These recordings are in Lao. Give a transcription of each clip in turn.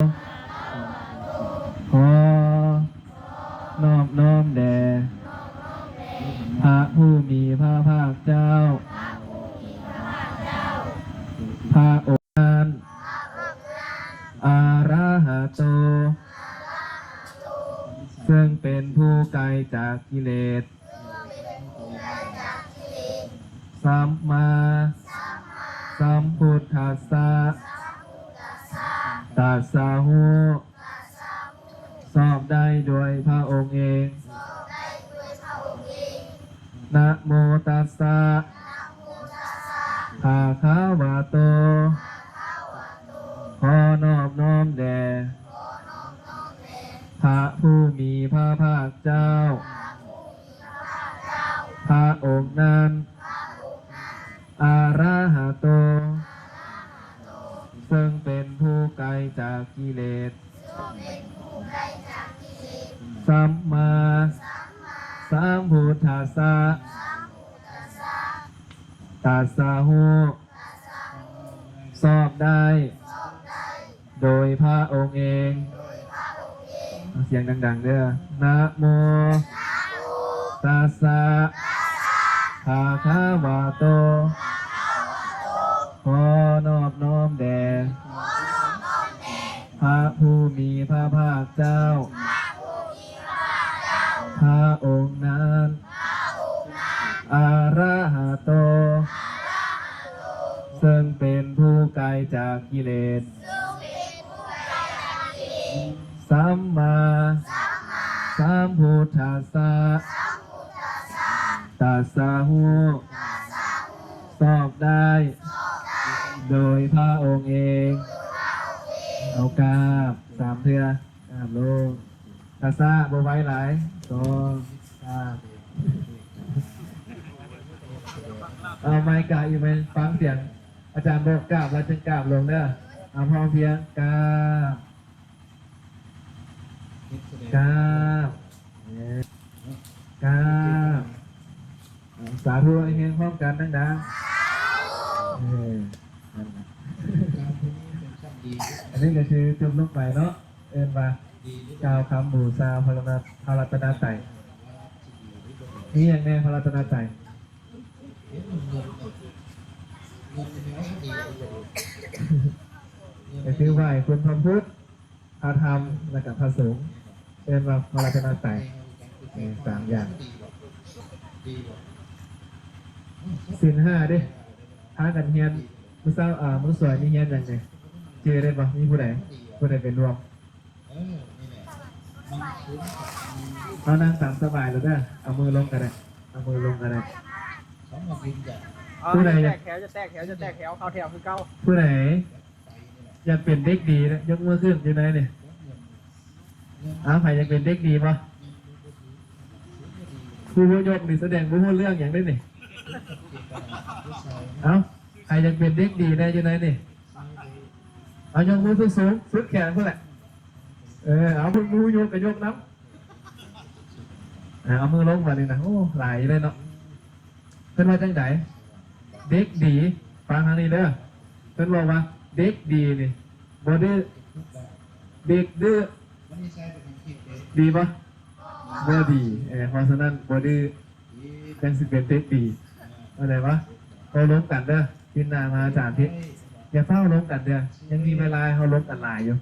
ຂໍນອບນ້ອມແດ່ພະຜູ້ມີພະພາກເຈົ້າ ພະອົງນັ້ນ ອະລະຫະໂຕ ເຊິ່ງເປັນຜູ້ໄກຈາກກິເລດ ສຳມາສຳພຸດທັດສະ ຕັດສະຮູ້ ຊອບໄດ້ໂດຍພະອົງເອງ ນະໂມຕັດສະ ພະຄະວະໂຕ ຂໍນອບນ້ອມແດ່ ພະຜູ້ມີພະພາກເຈົ້າ ພະອົງນັ້ນ ອະລະຫະໂຕ ເຊິ່ງເປັນຜູ້ໄກຈາກກິເລດ ສຳມາສຳພຸດທັດສະ ຕັດສະຮູ້ ຊອບໄດ້ ໂດຍພະອົງເອງ ເອົາສຽງດັງໆເດີ ນະໂມຕັດສະ ພະຄະວະໂຕ ຂໍນອບນ້ອມແດ່ ພະຜູ້ມີພະພາກເຈົ້າ ພະອົງນັ້ນ ອະລະຫະໂຕ ເຊິ່ງເປັນຜູ້ໄກຈາກກິເລດ ສຳມາສຳພຸດທັດສະ ຕັດສະຮູ້ ຊອບໄດ້ ໂດຍພະອົງເອງ ເອົາກາບສາມເທື່ອ ກາບລົງ ຊ້າໆ ບໍ່ໄວຫຼາຍ ສອງ ສາມ ເອົາໄມ້ກາບອີກໄໝ ຟັງສຽງ ອາຈານບອກກາບແລ້ວຈຶ່ງກາບລົງເດີ ເອົາ ພ້ອມພຽງ ກາບ ກາບ ກາບ ສາທຸ ເຮັງໆ ພ້ອມກັນ ດັງໆ ເອີ ນັ້ນລະ ອັນນີ້ກໍຄືຈົບລົງໄປເນາະ ເອີ້ນວ່າກ່າວຄຳບູຊາພະລັດຕະນະ ພະລັດຕະນະໄຕ ມີຫຍັງແດ່ພະລັດຕະນະໄຕ? ກໍຄືໄຫວ້ຄຸນພະພຸດ ພະທຳ ແລ້ວກໍພະສົງ ເອີ້ນວ່າພະລັດຕະນະໄຕ ເອີ ສາມຢ່າງ ສິນຫ້າເດ້ ພາກັນຮຽນ ມື້ເຊົ້າ ອາ ມື້ສວຍນີ້ຮຽນຫຍັງແດ່? ຈື່ໄດ້ບໍ່? ມີຜູ້ໃດ ຜູ້ໃດໄປຮ່ວມ? ເອົານັ່ງຕາມສະບາຍໂລດເດີ ເອົາມືລົງກໍໄດ້ ເອົາມືລົງກໍໄດ້ ຜູ້ໃດ ຈະແຕກແຖວ ຈະແຕກແຖວ ຈະແຕກແຖວ ເຂົ້າແຖວຄືເກົ່າ ຜູ້ໃດ ຢາກເປັນເດັກດີ ຍົກມືຂຶ້ນຢູ່ໃນນີ້ ເອົາ ໃຜຢາກເປັນເດັກດີບໍ່? ຜູ້ບໍ່ຍົກນີ້ສະແດງບໍ່ຮູ້ເລື່ອງຫຍັງເດ້ນີ້ ເອົາ ໃຜຢາກເປັນເດັກດີແດ່ຢູ່ໃນນີ້ ເອົາ ຍົກມືສູງໆ ສຸດແຂນພຸ້ນແຫຼະ ເອີ ເອົາ ຜູ້ບໍ່ຍົກກໍຍົກນຳ ເອົາ ເອົາມືລົງບາດນີ້ນະ ໂອ້ ຫຼາຍຢູ່ເດ້ເນາະ. ເພິ່ນວ່າຈັ່ງໃດ? ເດັກດີ ຟັງທາງນີ້ເດີ ເພິ່ນເວົ້າວ່າເດັກດີນີ້ບໍ່ດື້ ເດັກດື້ດີບໍ່? ບໍ່ດີ ເອີ ເພາະສະນັ້ນບໍ່ດື້ຈັ່ງຊິເປັນເດັກດີ ເຂົ້າໃຈບໍ່? ເຮົາລົມກັນເດີ ທິດໜ້າມາອາຈານທິດ ຢ່າຟ້າວລົມກັນເດີ ຍັງມີເວລາໃຫ້ເຮົາລົມກັນຫຼາຍຢູ່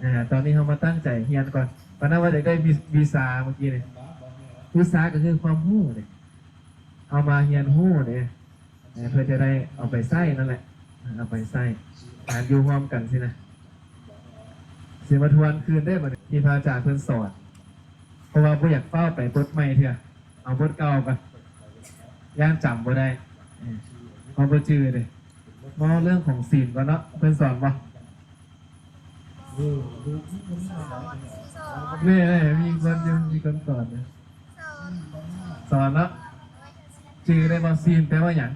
ອາ ຕອນນີ້ເຮົາມາຕັ້ງໃຈຮຽນກ່ອນ ປານນັ້ນວ່າຢາກໄດ້ວິ ວິຊາເມື່ອກີ້ນີ້ ວິຊາກໍຄືຄວາມຮູ້ເດ້ ເຮົາມາຮຽນຮູ້ເດ້ ເອີ ເພື່ອຈະໄດ້ເອົາໄປໃຊ້ນັ້ນແຫຼະ ເອົາໄປໃຊ້ ການຢູ່ຮ່ວມກັນຊີ້ນະ ຊິມາທວນຄືນເດ້ບັດນີ້ ທີ່ພະອາຈານເພິ່ນສອນ ເພາະວ່າບໍ່ຢາກຟ້າວໄປບົດໃໝ່ເທື່ອ ເອົາບົດເກົ່າກ່ອນ ຢ້ານຈຳບໍ່ໄດ້ ເອີ ເຮົາບໍ່ຈື່ເດ້ ເວົ້າເລື່ອງຂອງສິນກ່ອນເນາະ ເພິ່ນສອນບໍ່? ແມ່ນໆ ມີຄົນຢູ່ ມີຄົນສອນຢູ່ ສອນເນາະ ຈື່ໄດ້ບໍ່? ສິນແປວ່າຫຍັງ?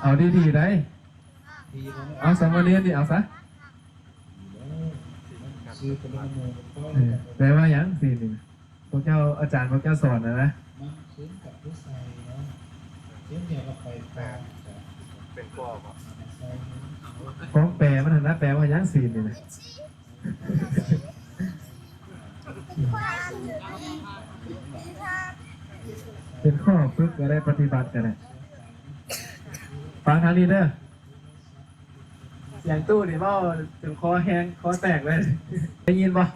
ເອົາດີໆ ໄດ໋ ເອົາສາມະເນນນີ້ ເອົາຊະ ເອີ ແປວ່າຫຍັງ? ສິນນີ້ ພວກເຈົ້າ ອາຈານພວກເຈົ້າສອນນະນະ ມັນຂຶ້ນກັບຜູ້ໃສ່ເນາະ ເຊັ່ນດຽວກັບໄຟຟ້າ ເປັນກໍບໍ່? ໃສ່ ຂອງແປມັນຫັ້ນນະ ແປວ່າຫຍັງ? ສີນນີ້ນະ ເປັນຂໍ້ຝຶກກໍໄດ້ ປະຕິບັດກໍໄດ້. ຟັງທາງນີ້ເດີ. ສຽງຕູ້ນີ້ເວົ້າຈົນຄໍແຫ້ງຄໍແຕກເລີຍ ໄດ້ຍິນບໍ່?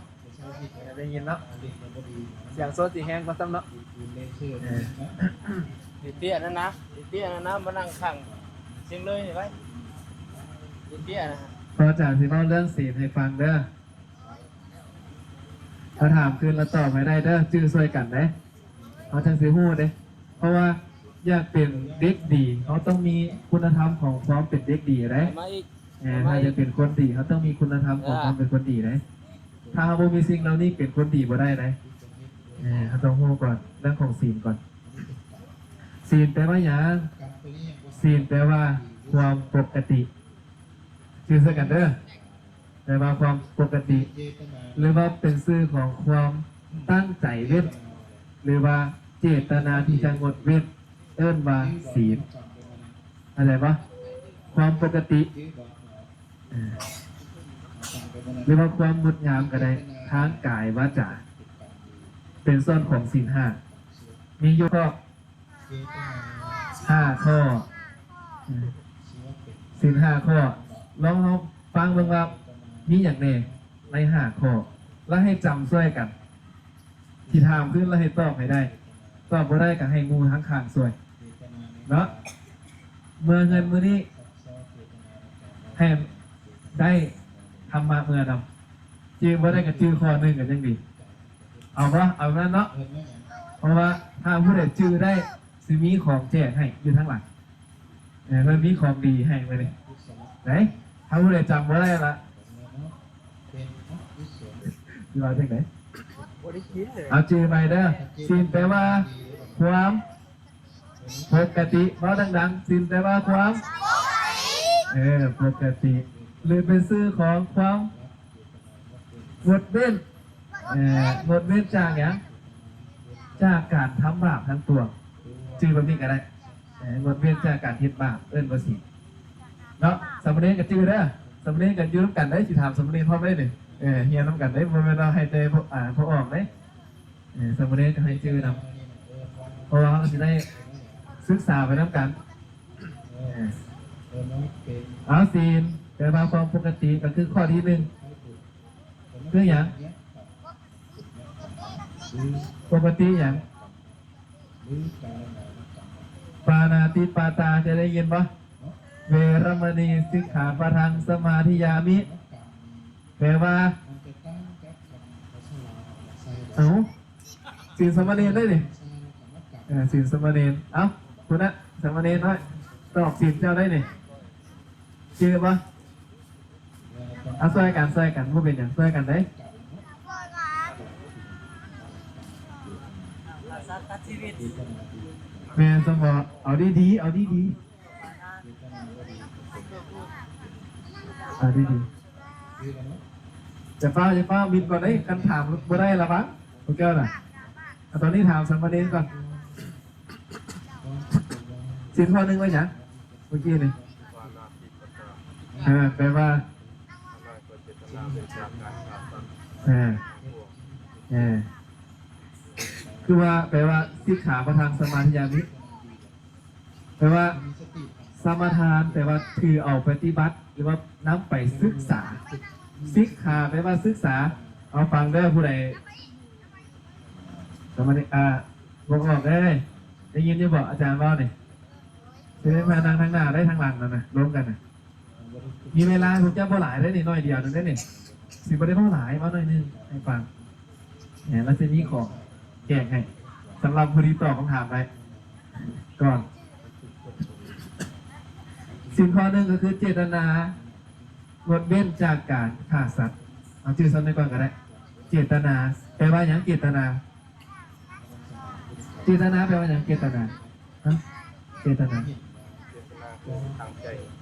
ໄດ້ຍິນເນາະ ສຽງໂຊດຊິແຮງກວ່າຊ້ຳເນາະ ເອີ ເຕ້ຍໆ ນັ້ນນະ ເຕ້ຍໆ ນັ້ນນະ ມານັ່ງຂ້າງສຽງເລີຍນີ້ໄວ້ ເຕ້ຍໆ ນະ. ພໍ່ອາຈານຊິເວົ້າເລື່ອງສີນໃຫ້ຟັງເດີ ຖ້າຖາມຄືນລະຕອບໃຫ້ໄດ້ເດີ ຈື່ຊ່ວຍກັນເດ້ ເຮົາຈັ່ງຊິຮູ້ເດ້ ເພາະວ່າຢາກເປັນເດັກດີ ເຮົາຕ້ອງມີຄຸນນະທຳຂອງຄວາມເປັນເດັກດີເດ້ ມາອີກ ແມ່ນ ມາອີກ ຖ້າຢາກເປັນຄົນດີ ເຮົາຕ້ອງມີຄຸນນະທຳຂອງ ອ່າ ຄວາມເປັນຄົນດີເດ້ ຖ້າເຮົາບໍ່ມີສິ່ງເຫຼົ່ານີ້ເປັນຄົນດີບໍ່ໄດ້ເດ້ ແມ່ນ ເຮົາຕ້ອງຮູ້ກ່ອນ ເລື່ອງຂອງສີນກ່ອນ ສີນແປວ່າຫຍັງ? ສີນແປວ່າຄວາມປົກກະຕິ ຊື່ໃສ່ກັນເດີ ແປວ່າຄວາມປົກກະຕິ ຫຼືວ່າເປັນຊື່ຂອງຄວາມຕັ້ງໃຈເວັ້ນ ຫຼືວ່າເຈດຕະນາທີ່ຈະງົດເວັ້ນ ເອີ້ນວ່າສີນ ເຂົ້າໃຈບໍ່? ຄວາມປົກກະຕິ ເອີ ຫຼືວ່າຄວາມງົດງາມກໍໄດ້ ທາງກາຍວາຈາ ເປັນສ່ວນຂອງສີນຫ້າ ມີຢູ່ກໍ ຫ້າຂໍ້ ເອີ ສິນຫ້າຂໍ້ ລອງເຮົາຟັງເບິ່ງວ່າມີຫຍັງແດ່ໃນຫ້າຂໍ້ ແລ້ວໃຫ້ຈຳຊ່ວຍກັນ ຊິຖາມຄືນແລ້ວໃຫ້ຕອບໃຫ້ໄດ້ ຕອບບໍ່ໄດ້ກໍໃຫ້ໝູ່ທາງຂ້າງຊ່ວຍເນາະ ເມືອເຮືອນມື້ນີ້ໃຫ້ໄດ້ທຳມະເມືອນຳ ຈື່ບໍ່ໄດ້ກໍຈື່ຂໍ້ໜຶ່ງກໍຍັງດີ. ເອົາບໍ່? ເອົານັ້ນເນາະ ເພາະວ່າຖ້າຜູ້ໃດຈື່ໄດ້ ຊິມີຂອງແຈກໃຫ້ຢູ່ທາງຫຼັງ ເອີ ເພິ່ນມີຂອງດີໃຫ້ມື້ນີ້ ໄດ້ ຖ້າຜູ້ໃດຈຳບໍ່ໄດ້ລະ ຊິວ່າຈັ່ງໃດ? ບໍ່ໄດ້ກິນເລີຍ ເອົາຈື່ໃໝ່ເດີ ສິນແປວ່າຄວາມ ປົກກະຕິ ເວົ້າດັງໆ ສິນແປວ່າຄວາມ ເອີ ປົກກະຕິ ຫຼືເປັນຊື່ຂອງຄວາມງົດເວັ້ນ ເອີ ງົດເວັ້ນຈາກຫຍັງ? ຈາກການທຳບາບທັງປວງ ຈື່ແບບນີ້ກໍໄດ້ ເອີ ງົດເວັ້ນຈາກການເຮັດບາບ ເອີ້ນວ່າສິນເນາະ ສາມະເນນກໍຈື່ເດີ ສາມະເນນກໍຢູ່ນຳກັນໄດ້ ຊິຖາມສາມະເນນພ້ອມໄດ້ນີ້ ເອີ ຮຽນນຳກັນໄດ້ ບໍ່ແມ່ນວ່າໃຫ້ແຕ່ ອ່າ ພໍ່ອອກເດ້. ເອີ ສາມະເນນກໍໃຫ້ຈື່ນຳ ເພາະວ່າເຮົາຊິໄດ້ສຶກສາໄປນຳກັນ ເອີ ເອົາ ສິນແປວ່າຄວາມປົກກະຕິ ກໍຄືຂໍ້ທີໜຶ່ງ ຄືຫຍັງ? ປົກກະຕິຫຍັງ? ປານາຕິປາຕາ ເຄີຍໄດ້ຍິນບໍ່? ເວລະມະນີ ສິກຂາປະທັງ ສະມາທິຍາມິ ແປວ່າ ເອົ້າ ສິນສາມະເນນໄດ້ນີ້ ເອີ ສິນສາມະເນນ ເອົ້າ ພຸ້ນນະ ສາມະເນນນ້ອຍ ຕອບສິນເຈົ້າໄດ້ນີ້ ຈື່ບໍ່? ເອົາ ຊ່ວຍກັນ ຊ່ວຍກັນ ບໍ່ເປັນຫຍັງ ຊ່ວຍກັນເດ້ ແມ່ນ ສະເພາະ ເອົາດີໆ ເອົາດີໆ ເອົາດີໆ ຢ່າຟ້າວ ຢ່າຟ້າວ ມິດກ່ອນເດ້ ຄັນຖາມບໍ່ໄດ້ລະວັງ ພວກເຈົ້ານະ ເອົາ ຕອນນີ້ຖາມສາມະເນນກ່ອນ ສິນຂໍ້ໜຶ່ງວ່າຫຍັງ? ເມື່ອກີ້ນີ້ ເອີ ແປວ່າ ເອີ ເອີ ຄືວ່າ ແປວ່າ ສິກຂາປະທັງ ສະມາທິຍາມິ ແປວ່າ ສະມາທານ ແປວ່າ ຖືເອົາປະຕິບັດ ຫຼືວ່າ ນຳໄປສຶກສາ ສິກຂາ ແປວ່າ ສຶກສາ ເອົາ ຟັງເດີ ຜູ້ໃດ ສາມະເນນ ອ່າ ບໍ່ອອກເດີ ໄດ້ຍິນຢູ່ບໍ່ ອາຈານເວົ້ານີ້? ຊິໄດ້ມານັ່ງທາງໜ້າໄດ້ ທາງຫຼັງນັ້ນນະ ລົມກັນນະ ມີເວລາພວກເຈົ້າບໍ່ຫຼາຍເດ້ນີ້ ໜ້ອຍດຽວໜຶ່ງເດ້ນີ້ ຊິບໍ່ໄດ້ເວົ້າຫຼາຍ ເວົ້າໜ້ອຍໜຶ່ງໃຫ້ຟັງ ແມ່ນ ແລ້ວຊິມີຂອງແຈກໃຫ້ ສຳລັບຜູ້ທີ່ຕອບຄຳຖາມໄດ້ກ່ອນ ສິ່ງຂໍ້ໜຶ່ງກໍຄືເຈດຕະນາ ງົດເວັ້ນຈາກການຂ້າສັດ ເອົາຈື່ສ່ຳນີ້ກ່ອນກໍໄດ້ ເຈດຕະນາ ແປວ່າຫຍັງ ເຈດຕະນາ? ເຈດຕະນາແປວ່າຫຍັງ? ເຈດຕະນາ ຮະ? ເຈດຕະນາ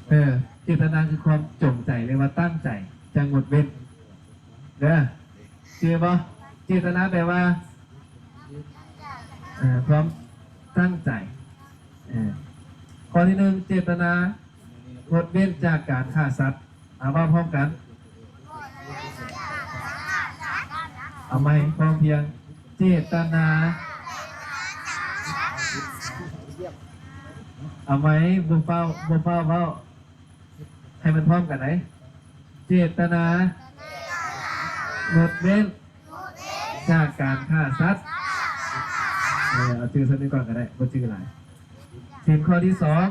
ເອີ ເຈດຕະນາຄືຄວາມຈົງໃຈ ຫຼືວ່າຕັ້ງໃຈຈະງົດເວັ້ນເດີ ຈື່ບໍ່? ເຈດຕະນາແປວ່າ ເອີ ຄວາມຕັ້ງໃຈ ເອີ ຂໍ້ທີໜຶ່ງ ເຈດຕະນາ ງົດເວັ້ນຈາກການຂ້າສັດ. ເອົາ ເວົ້າພ້ອມກັນ. ເອົາໃໝ່ ພ້ອມພຽງ. ເຈດຕະນາ. ເອົາໃໝ່ ບໍ່ຟ້າວ ບໍ່ຟ້າວເວົ້າ. ໃຫ້ມັນພ້ອມກັນໄດ໋. ເຈດຕະນາ ງົດເວັ້ນຈາກການຂ້າສັດ. ເອີ ເອົາຈື່ສ່ຳນີ້ກ່ອນກໍໄດ້ ບໍ່ຈື່ຫຼາຍ. ສິນຂໍ້ທີສອງ